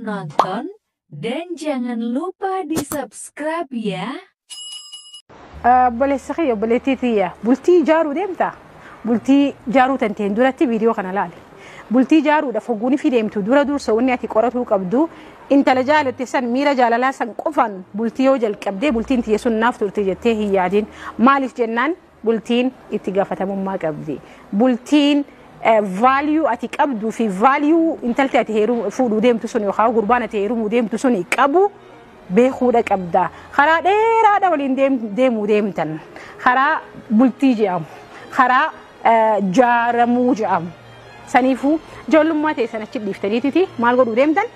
menonton dan jangan lupa di subscribe ya. Obboleessa kiyya, obboleettii tiyya, bultii ijaaruu deemtaa? Bultii ijaaruu tanteen duratti viidiyoo kana laali. Bultii ijaaruudhaaf hogguun fi deemtu dura dursa wanni ati qoratuu qabdu intala jaalatte san miira jaalalaa san qofaan bultii yoo jalqabdee bultiin tiyya sun naaf turte jettee hin yaadin. Maaliif jennaan bultiin itti gaafatamummaa qabdi. Bultiin value ati qabduu fi value intalti ati fuudhuu deemtu sun yookaan gurbaan ati heerumuu deemtu sun qabu beekuudha qabda. Karaa dheeraadha waliin deemuu deemtan. Karaa bultii jedhamu. Karaa jaaramuu jedhamu. Saniifuu ijoollummaa ta'e san achi dhiiftaniititi maal godhuu deemtan?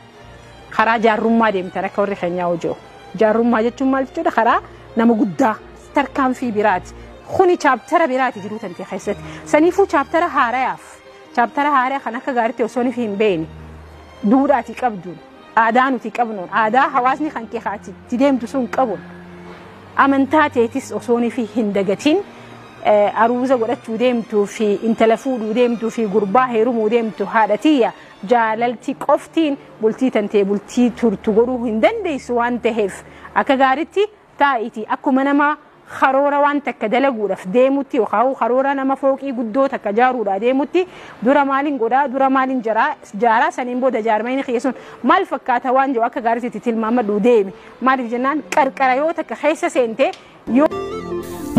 Karaa jaarrummaa deemtan akka warri keenyaa hojjetu. Jaarrummaa jechuun maal jechuudha? Karaa nama guddaa tarkaanfii biraati. Kuni chaaptara biraati jiruu tante keessatti. Saniifuu chaaptara haarayaaf chaaptara haaraya kan akka gaariitti osoo hin beekne duudhaa ati qabduun aadaa nuti qabnuun aadaa hawaasni kan kee itti deemtu sun qabuun amantaa teetis osoo hin dagatin aruuza godhachuu deemtuu fi intala fuudhuu deemtuu fi gurbaa heerumuu deemtu haadha tiyya jaalalti qoftiin bultii tantee bultii turtu godhuu hin dandeessu waan ta'eef akka gaariitti taa'iti akkuma nama karoora waan takka dalaguudhaaf deemutti yookaan karoora nama fooqii guddoo takka ijaaruudhaaf deemutti dura maaliin godhaa dura maaliin jaaraa saniin booda jaarmayni kiyya sun maal fakkaata waan jiru akka gaariitti tilmaamadhu deemi maaliif jennaan qarqara yoo takka keessa seente yoo.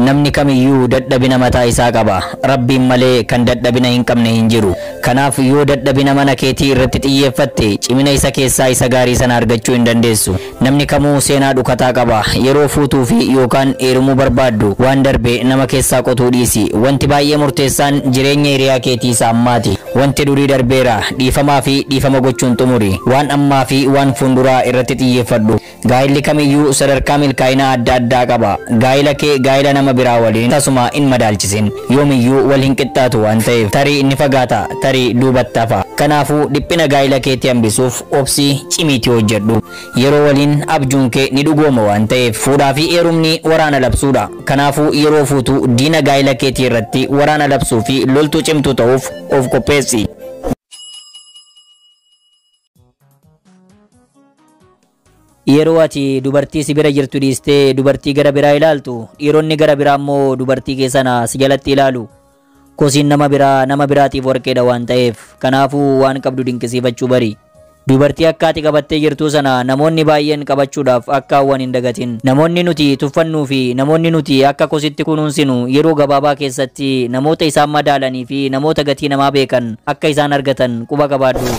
Namni kamiyyuu dadhabina mataa isaa qaba. Rabbiin malee kan dadhabina hin qabne hin jiru. Kanaaf yoo dadhabina mana keetii irratti xiyyeeffatte cimina isa keessaa isa gaarii sana argachuu hin dandeessu. Namni kamuu seenaa dhukataa qaba. Yeroo fuutuu fi yookaan heerumuu barbaaddu waan darbe nama keessaa qotuu dhiisi. Wanti baay'ee murteessaan jireenya hiriyaa keetii isa ammaati. Wanti durii darbeera. Dhiifamaa fi dhiifama gochuun xumuri. Waan ammaa fi waan fuulduraa irratti xiyyeeffadhu. Gaa'illi kamiyyuu sadarkaa milkaa'inaa adda addaa qaba. Gaa'ila kee gaa'ila nama biraa waliin tasuma hin madaalchisin. Yoomiyyuu wal hin qixxaatu waan ta'eef tarii inni fagaata tarii duubatti hafa. Kanaafuu dhiphina gaa'ila keetii hambisuuf obsii cimiitii hojjedhu. Yeroo waliin abjuun kee ni dhugooma waan ta'eef fuudhaa fi heerumni waraana labsuudha. Kanaafuu yeroo fuutu diina gaa'ila keetii irratti waraana labsuu fi loltuu cimtuu ta'uuf of qopheessi. Yeroo ati dubartii si bira jirtu dhiistee dubartii gara biraa ilaaltu dhiironni gara biraa immoo dubartii kee sana si jalatti ilaalu. Kosiin nama biraa nama biraatiif warqeedha waan ta'eef kanaafuu waan qabdu dinqisiifachuu bari. Dubartii akka ati qabattee jirtu sana namoonni baay'een qabachuudhaaf akka hawwan hin dagatin. Namoonni nuti tuffannuu fi namoonni nuti akka kositti kunuunsinu yeroo gabaabaa keessatti namoota isaan madaalanii fi namoota gatii namaa beekan akka isaan argatan quba qabaadhu.